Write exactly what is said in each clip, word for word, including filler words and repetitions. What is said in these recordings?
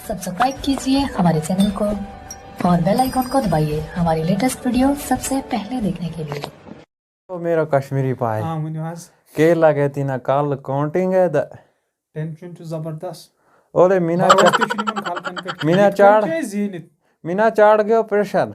Subscribe कीजिए हमारे channel को और बेल आइकन को दबाइए हमारी लेटेस्ट वीडियो सबसे पहले देखने के लिए। او میرا کشمیٖری پاے۔ آ ؤنِو حظ۔ کیلا گئے تینا کل کاؤنٹنگ ہے دا۔ ٹینشن چھُ زبردست۔ اولے مینا بھروسہٕ تہِ چھُنہٕ یِمن خلقن پٮ۪ٹھ کینٛہہ۔ مینا یِتھ کٔنۍ چاڑ۔ چھِ أسۍ زیٖنِتھ۔ مینا چاڑ گیو پریشر۔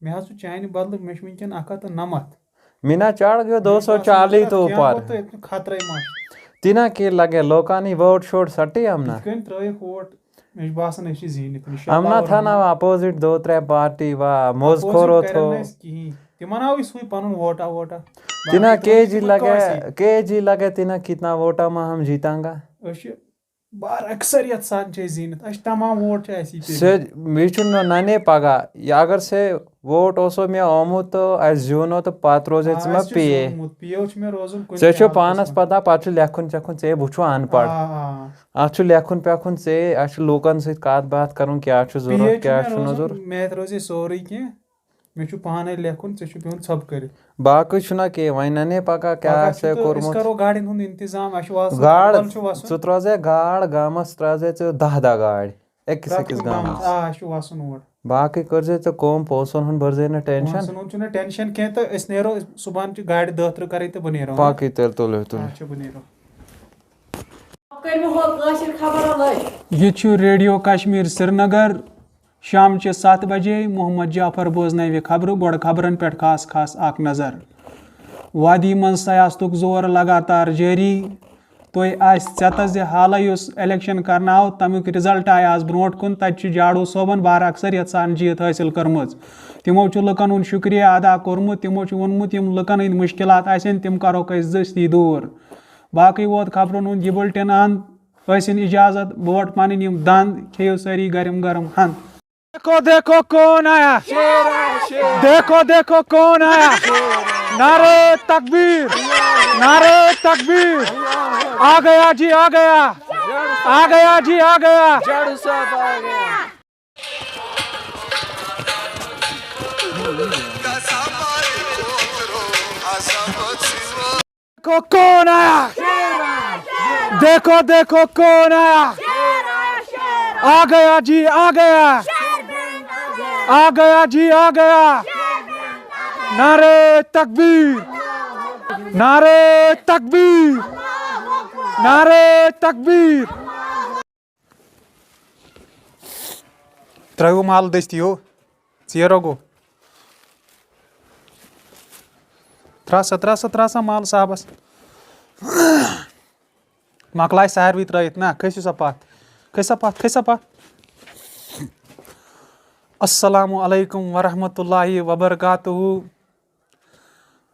مےٚ حظ چھُ چانہِ بدلہٕ، مےٚ چھُ وٕنکیٚن اکھ ہتھ تہٕ نَمَتھ۔ مینا چاڑ گیو دو سو مےٚ چھُ باسان، چالیس اگر تو کینٛہہ اوپر۔ گوٚو تہٕ خطرے ما چھُ؟ تینا کیلا گئے لوکانی ووٹ شوٹ سٹی ہم نا۔ یِتھ کٔنۍ ترٲیِکھ ووٹ، مےٚ چھُ باسان أسۍ چھِ زیٖنِتھ، انشاء ہم نا اللہ تھا نا الرحمن۔ اپوزٹ دو ترے پارٹی وا موز اپوزٹ کھورو کرن تھو۔ نہٕ أسۍ کِہیٖنۍ۔ تِمن آو یہِ سُے پنُن ووٹا ووٹا۔ تینا باقٕے کے ترٲیِکھ جی تِمن لگے کٲنٛسے۔ کے جی لگے تینا کتنا ووٹا ما ہم جیتاں گا۔ أسۍ چھِ بار اکثریت سان چھِ أسۍ زیٖنِتھ، اَسہِ چھِ تمام ووٹ چھِ اَسی پے۔ سے یہ چھُ نہ ننے پگہ۔ یہ اگر سے ووٹ اوسو مےٚ آمُت تو اَسہِ زیوٗنو تو پتہٕ روزے آ، ژٕ مہ اَسہِ چھُ پیے۔ زیوٗنمُت، پیو چھُ مےٚ روزُن کُنہِ ژےٚ تہِ چھُ حالتس پانس منٛز۔ پتہ، پتہٕ چھُ لیکھُن چیکھُن، ژےٚ بہٕ چھُ ان پڑھ۔ آ، آ۔ اتھ چھُ لیکھُن پیکھُن، ژےٚ اَسہِ چھُ لوٗکن سۭتۍ کتھ باتھ کرُن، کیٛاہ چھُ پیو ضروٗرت، چھُ کیٛاہ مےٚ چھُنہٕ روزُن، ضروٗرت۔ مےٚ روزِ سورُے کینٛہہ، مےٚ چھُ پانے لیکھُن، ژےٚ چھُ پیوٚن ژھۄپہٕ کٔرِتھ۔ باقٕے چھُنہ کینٛہہ، وۄنۍ ننے پگاہ کیٛاہ پگاہ آسہِ چھُ تہٕ أسۍ کوٚرمُت۔ کرو گاڑٮ۪ن ہُنٛد انتظام، اَسہِ چھُ وَسُن، گاڑ، تھربل چھُ وَسُن۔ ژٕ ترٛٲوزے گاڑ گامس، ترٛٲوزے ژٕ دہ دہ گاڑِ أکِس پرٛٮ۪تھ أکِس کُنہِ گامس۔ گامَس۔ آ، اَسہِ چھُ وَسُن اور۔ باقٕے کٔرزے ژٕ کٲم، پونٛسن ہُنٛد بٔرزے نہٕ ٹینشن۔ پونٛسَن ہُنٛد چھُنہٕ ٹینشن کینٛہہ تہٕ أسۍ نیرو، صُبحن چھِ گاڑِ دہ ترٕہ کرٕنۍ تہٕ بہٕ نیرو۔ باقٕے تیٚلہِ تُلِو تُلِو۔ اچھا، بہٕ نیرو۔ کٔرِو ہو کٲشِر خبرو لٲگۍ۔ یہِ چھُ ریڈیو کشمیر سرینگر۔ شامچہِ ستھ بجے محمد جعفر بوزناوِ خبرٕ۔ گۄڈٕ خبرن پٮ۪ٹھ خاص خاص اکھ نظر۔ وادی منٛز سیاستُک زور لگاتار جٲری۔ تۄہہِ آسہِ ژٮ۪تس زِ حالے یُس الیکشن کرنہٕ آو، تمیُک رزلٹ آیہِ آز برونٛٹھ کُن۔ تتہِ چھُ جاڑو صٲبن بار اکثریت سان جیت حٲصِل کٔرمٕژ۔ تِمو چھُ لُکن ہُنٛد شُکریہ ادا کوٚرمُت۔ تِمو چھُ ووٚنمُت، یِم لُکن ہٕنٛدۍ مُشکلات آسن، تِم کرہوکھ أسۍ دٔستی دوٗر۔ باقٕے ووت خبرن ہُنٛد یہِ بُلٹن اند۔ ٲسِن اجازت، بہٕ وَٹہٕ پنٕنۍ یِم دند، کھیٚیِو سٲری گرم گرم ہند۔ دیکھو دیکھو کون آیا، دیکھو دیکھو کون آیا، نعرہ تکبیر، نعرہ تکبیر، آ گیا جی آ گیا، آ گیا جی آ گیا۔ دیکھو کون آیا، دیکھو دیکھو کون آیا، آ گیا جی آ گیا، آ گیا جی آ گیا۔ نعرہ تکبیر، نعرہ تکبیر، نعرہ تکبیر۔ ترٛٲیِو مال دٔستی ہو، ژیر ہو گوٚو۔ ترٛاو سا، ترٛاو سا، ترٛاو سا مال صاحبس۔ مۄکلاے ساروٕے ترٛٲیِتھ نا، کھٔسِو سا پتھ، کھٔسۍ سا پتھ، کھٔسۍ سا پتھ۔ السلام علیکم ورحمۃ اللہ وبرکاتہ۔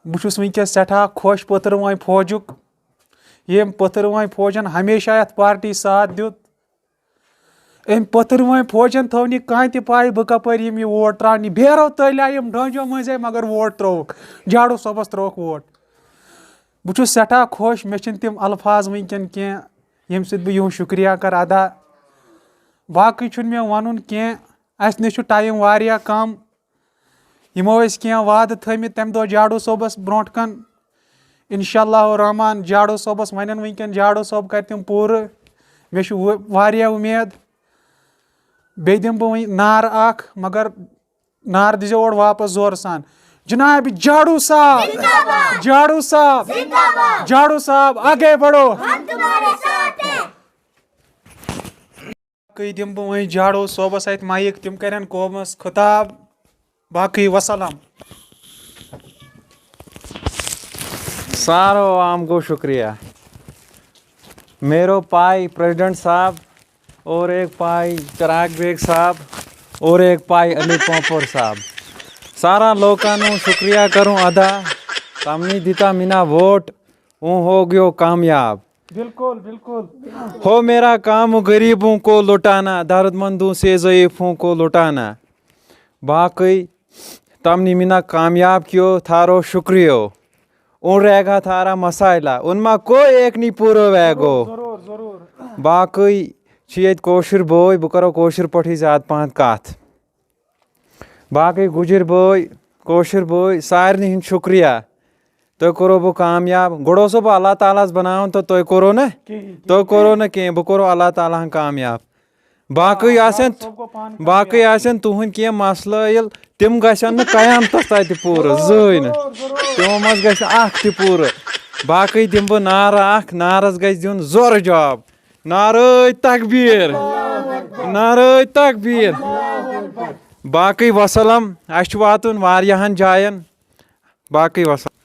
بہٕ چھُس وٕنکیٚس سٮ۪ٹھاہ خۄش پٔتٕروٲنۍ فوجُک۔ ییٚمۍ پٔتٕروٲنۍ فوجن ہمیشہ یتھ پارٹی ساتھ دیُت۔ أمۍ پٔتٕروٲنۍ فوجن تھٲو نہٕ کانٛہہ تہِ پاے بہٕ کپٲرۍ یِم یہِ ووٹ ترٛاونہِ۔ بیرو تٔلۍ آیہِ یِم ڈٲنجو مٔنٛزۍ آیہِ، مگر ووٹ ترٛووُکھ۔ جاڑو صٲبس ترٛووُکھ ووٹ۔ بہٕ چھُس سٮ۪ٹھاہ خۄش، مےٚ چھِنہٕ تِم الفاظ وٕنکیٚن کینٛہہ ییٚمہِ سۭتۍ بہٕ یِہُنٛد شُکریہ کرٕ ادا۔ باقٕے چھُنہٕ مےٚ وَنُن کینٛہہ، اَسہِ نِش چھُ ٹایم واریاہ کم۔ یِمو ٲسۍ کینٛہہ وعدٕ تھٲومٕتۍ تَمہِ دۄہ جاڑو صٲبَس برونٛٹھ کَن۔ انشاء اللہ الرحمن جاڑو صٲبَس وَنن وٕنکیٚن، جاڑو صٲب کَرِ تِم پوٗرٕ۔ مےٚ چھُ وٕ-، واریاہ اُمید۔ بیٚیہِ دِمہٕ بہٕ وۄنۍ نعرٕ اَکھ، مگر نعرٕ دیٖزیو اورٕ واپَس زورٕ سان۔ جناب جاڑو صاحب، جاڑو صاحب، جاڑو صاحب، آگے بڑھو۔ باقٕے دِمہٕ بہٕ وۄنۍ جاڑو صٲبَس اَتھِ مایِک، تِم کَرن قومَس خطاب۔ باقٕے وسلام۔ سارو عوام کو شکریہ۔ میرو پائی پریزیڈنٹ صاحب، اور ایک پائی چراغ بیگ صاحب، اور ایک پائی علی پوپور صاحب۔ سارا لوکاں نو شکریہ کروں ادا، تمنی دیتا مینا ووٹ، اون ہو گیو کامیاب۔ بالکل، بالکل۔ ہو میرا کام غریبوں کو لٹانا، دردمندوں سے ضعیفوں کو لٹانا۔ باقی تمنی مینا کامیاب کیو، تھارو شکریو۔ ان رہے گا تھارا مسائلہ، ان ما کوئی ایک نہیں پورو ویگو۔ ضرور، ضرور۔ باقی چھ ییٚتہِ کٲشُر بوے، بہٕ کرو کٲشِر پٲٹھی زیادٕ پہن کتھ۔ باقی گُجِر بوے، کٲشِر بوے، سارنٕے ہُنٛد شُکریہ۔ تۄہہِ کوٚرو بہٕ کامیاب۔ گۄڈٕ اوسو بہٕ اللہ تعالیٰ ہس بناوان تہٕ تۄہہِ کوٚرو نہٕ، کِہیٖنۍ۔ تۄہہِ کوٚرو نہٕ کینٛہہ، بہٕ کوٚرو اللہ تعالیٰ ہن کامیاب۔ باقٕے آسن باقٕے آسن تُہنٛدۍ کینٛہہ مسلٲیل، تِم گژھن نہٕ قیامتس تتہِ پوٗرٕ زٕہٕے نہٕ۔ تِمو منٛز گژھِ نہٕ اکھ تہِ پوٗرٕ۔ باقٕے دِمہٕ بہٕ نعرٕ اکھ، نعرس گژھِ دیُن زورٕ جواب۔ نعرٕ تکبیٖر، نعرٕ تکبیٖر۔ باقٕے وسلام، اسہِ چھُ واتُن واریاہن جاین۔ باقٕے وسلام۔